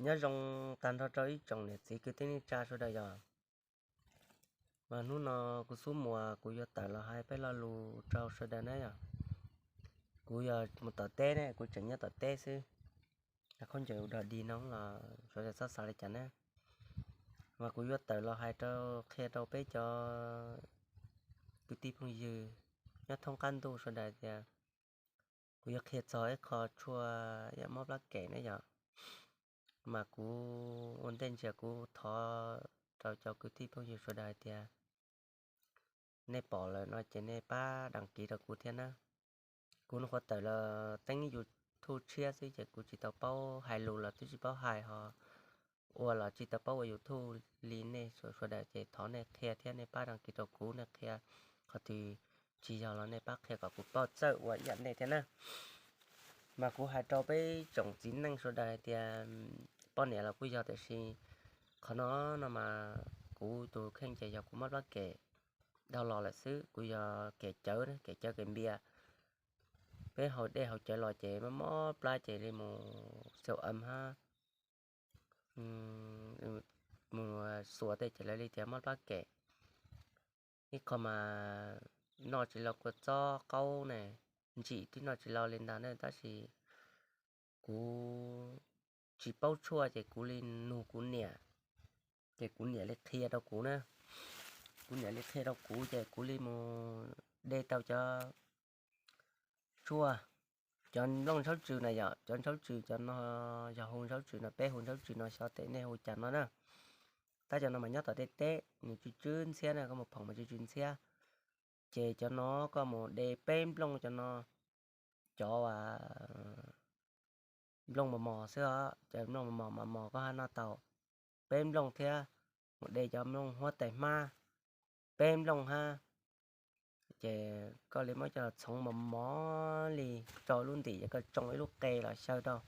Nyob zoo tag nrho rau ib tsoom niam txiv kwv tij neej tsa sawv daws yog. Mas hnub no kuv xub muas kuv yuav tawm los hais peb lo lus rau sawv daws na yog. Kuv yog mus tom teb ne, kuv tseem nyob tom teb xwb. Khaub ncaws ua dog dig no los sawv daws txhob xav li cas na. Mas kuv yuav tawm los hais rau, qhia rau peb cov kwv tij phooj ywg nyob thoob qab ntuj sawv daws tias, kuv yuav qhia txog ib qho tshuaj yam mob plab kem ne yog. Mas kuv ua ntej ntsia kuv thov rau cov kwv tij phooj ywg sawv daws hais tias, nej pom lawm no ces nej pab đăng ký rau kuv thiab na. Kuv nyuam qhuav tawm los teeb YouTube tshiab xwb ces kuv tsis tau paub hais lus los twb tsis paub hais ho ua los tsis tau paub ua YouTube li nej sawv daws ces thov nej qhia thiab nej pab đăng ký rau kuv, nej qhia qhov twg tsis yog los nej pab qhia kom kuv paub txawj ua ib yam nej thiab na. Mas kuv hais rau peb tsoom txiv neej sawv daws hais tias, poj niam los kuj yog tiam sis qhov no no mas kuv tus kheej ces yog kuv mob plab kem dhau los lawm xwb, kuv yog kem cawv, kem cawv kem npias. Peb haus dej haus cawv los ces mob mob plab ces li mus xaum am hab mus xuas tej ces lawv li tias mob plab kem. Ib qho mas noj tsis tau kua txob qaub ne, ntsim twb noj tsis tau li ntag ne, tab sis kuv tsis paub tshuaj ces kuv li nug kuv niam, ces kuv niam li qhia rau kuv na. Kuv niam li qhia rau kuv ces kuv li mus de tau cov tshuaj, cov nplooj ntshaub tsw na yom, cov ntshaub tsw cov no yog hu ntshaub tsw no, peb hu ntshaub tsw no xyov tes nej hu cas no na. Tab cov no mas nyob tom tej teb nws tsw tsw ntxhiab na, koj mus phoom mas tsw tsw ntxhiab. Ces cov no koj mus de peb nplooj cov no, cov nplooj mos mos xwb os, cov nplooj mos mos mos mos koj hab noj tau peb nplooj thiab, mus de cov nplooj huab tais hmab peb nplooj hab, ces koj li muab coj los txhoov mos mos li rau lub ntim ces koj tsoo ib lub qe los xyaw rau.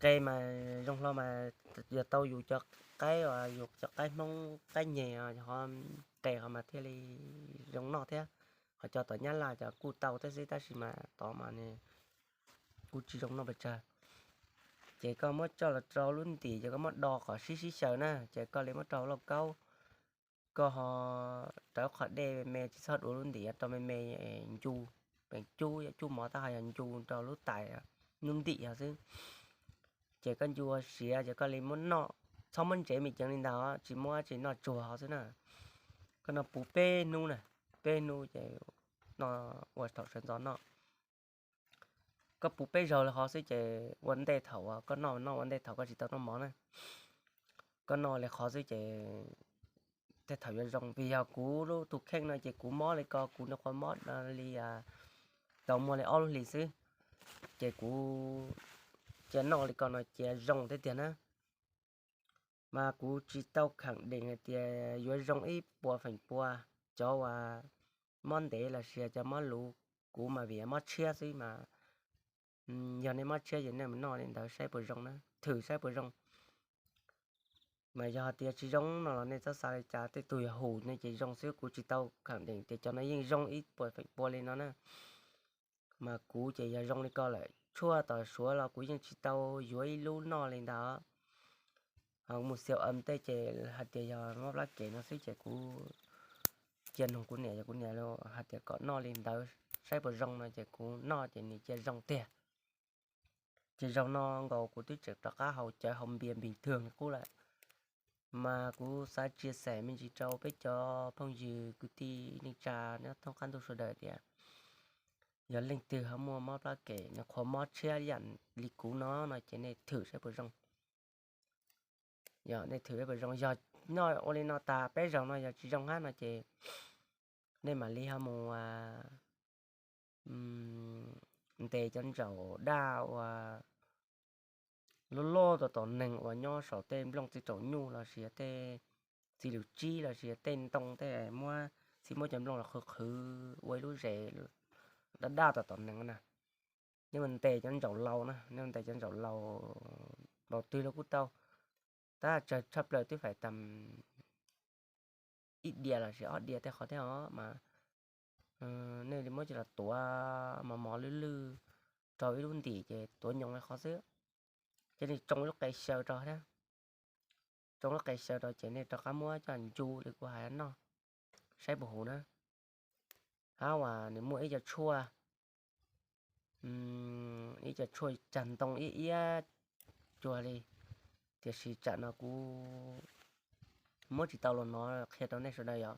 Qe mas zoo hlo mas yog tau yus cov qaib, yus cov qaib Hmoob qaib nyeg ho, qe ho mas thiaj li zoo noj thiab. Ho cov tom Nyab Laj cov kuj tau thiab xwb tab sis mas tod mas nws kuj tsis zoo noj pes tsawg. Ces koj muab coj los rau lub ntim ces koj muab do kom sib sib xyaw na, ces koj li muab rau lauj kaub, koj ho rau qhov dej me tsis txhob dua lub ntim, rau me me ncu, peem cub, yog cub mov tab ho yog ncu rau lub tais, lub ntim ho xwb. Ces koj ncu siav ces koj li muab noj, txhob muab ntsev me ceev li ntag, tsis muab tsis noj tsuag ho xwb na. Koj noj puv peb hnub na, peb hnub ces noj ua thaum sawv ntxov noj. Koj puv peb zaug li qhov xwb ces ua ntej thaum uas koj noj, noj ua ntej thaum koj tsis tau noj mov na. Koj noj li qhov xwb ces tej thaum yuav zoo, vim yog kuv lub tus kheej no ces kuv mob li ko, kuv nyuam qhuav mob li tau muaj li ob lub hlis xwb, ces kuv cia noj li ko no cia zoo thiab tiag na. Mas kuv tsis tau khẳng định hais tias yuav zoo ib puas feem pua, cov uas mob ntev los sis cov mob luv, kuv mas vim mob tshiab xwb mas, yog nej mob tshiab ces nej mus noj li ntawd saib puas zoo na, thwm saib puas zoo. Mas yog hais tias tsis zoo no los nej txhob xav li cas, tej tug yog hum no ces zoo xwb, kuv tsis tau khẳng định tias cov no yeej zoo ib puas feem pua li no na. Mas kuv ces yog zoo li ko lawm, tshuaj tom Suav los kuv yeej tsis tau yuav ib lub noj li ntag. Ho mus siav am tej ces hais tias yog mob plab kem no xwb ces kuv cia nug kuv niam, yog kuv niam hais tias kom noj li ntawd saib puas zoo no ces kuv noj ces nws cia zoo tiag. Ces zaum no nkaus kuv twb tseem rov qab haus cawv haus npias bình thường li qub lawm. Mas kuv xav chia sẻ me ntsis rau peb cov phooj ywg kwv tij neej tsa nyob thoob qab ntuj sawv daws tias, yog leej twg ho muaj mob plab kem, nws qhuav mob tshiab yam li kuv no no ces nej thwm saib puas zoo. Yog nej thwm saib puas zoo, yog noj ua li no tas peb zaug no yog tsis zoo hab no ces nej mam li ho mus ntes cov ntsaum daj uas loj loj tom tom neeg uas nyob saum tej nplooj txiv tsaum nyuj los sis tej txiv lws tsib los sis tej ntoo tej, muab, txhij muab cov nplooj los qhwv qhwv ua ib lub zes daj daj tom tom neeg na. Nej mus ntes cov ntsaum laus na, nej mus ntes cov ntsaum laus, laus twg los kuj tau, tab tsawg tshaj plaws twb faim tag ib diav los sis ob diav tej qhov thiab os mas, nej li muab coj los tuav mos mos lwj lwj rau ib lub ntim ces tuav nyoos li qhov xwb. Ces nej tsoo lub qe xyaw rau thiab, tsoo lub qe xyaw rau ces nej rov qab muab coj ncu li kuv hais noj saib puas huv na. Hab uas nws muaj ib co tshuaj, ib co tshuaj cag ntoo iab iab cuag li, tiam sis tsam no kuv muab tsis tau los no qhia rau nej sawv daws yom.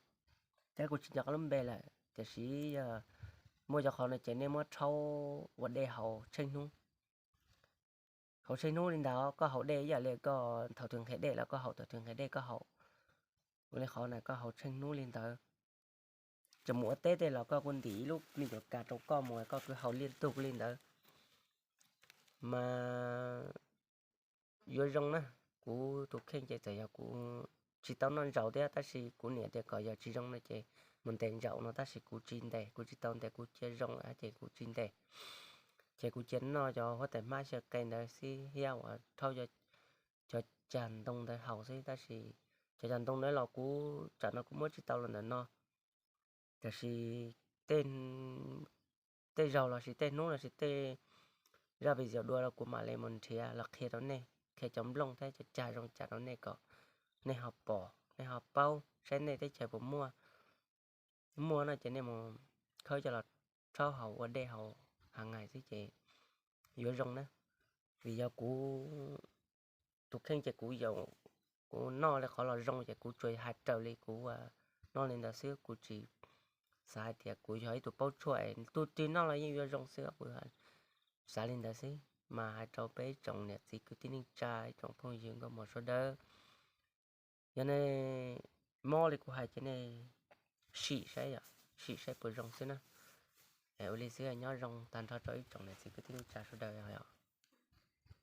Thiab kuv tsis nco qab lub npe lawm, tiam sis yog muaj cov qhov no ces nej muab rhaub ua dej haus tsheej hnub. Haus tsheej hnub li ntawd, koj haus dej ib yam li koj thaum twg nqhis dej los koj haus, thaum twg nqhis dej koj haus. Ua li qhov na koj haus tsheej hnub li ntawd, tseem mus ua teb tej los koj kuj ntim ib lub me nyuam kas rau koj mus koj kwv haus liaj tug li ntawd mas yuav zoo na. Kuv tus kheej ces txawm yog kuv tsis tau noj ntsaum thiab tab sis kuv niam tias kom yog tsis zoo no ces mus ntes ntsaum no tab sis kuv tsis ntes, kuv tsis tau ntes, kuv cia zoo ces kuv tsis ntes. Ces kuv cia noj cov huab tais hmab xyaw qe ntawd xwb thiab uas rhaub cov cag ntoo ntawd haus xwb tab sis cov cag ntoo ntawd los kuv tsam no kuv muab tsis tau los ntawm no. Tiam sis tej zaug los sis tej hnub los sis tej zaj video dua los kuv mam li mus nrhiav los qhia rau nej, qhia cov nplooj thiab cov cag zoo cas rau nej kom nej ho pom, nej ho paub saib nej teb chaws puas muaj. Muaj no ces nej mus khawb coj los rhaub haus ua dej haus has ngais xwb ces yuav zoo na. Vim yog kuv tus kheej ces kuv, kuv noj li qhov los zoo ces kuv tsuas hais raws li kuv noj li ntawd xwb, kuv tsis xav hais tias kuv yog ib tug paub tshuaj es tus twg noj los yeej yuav zoo xwb, kuv xav li ntawd xwb. Mas hais rau peb tsoom niam txiv kwv tij neej tsa, ib tsoom phooj ywg nkauj muam sawv daws, yog nej mob li kuv hais ces nej sim saib, sim saib puas zoo xwb na. Ua li xwb, nyob zoo tag nrho rau ib tsoom niam txiv kwv tij neej tsa sawv daws os.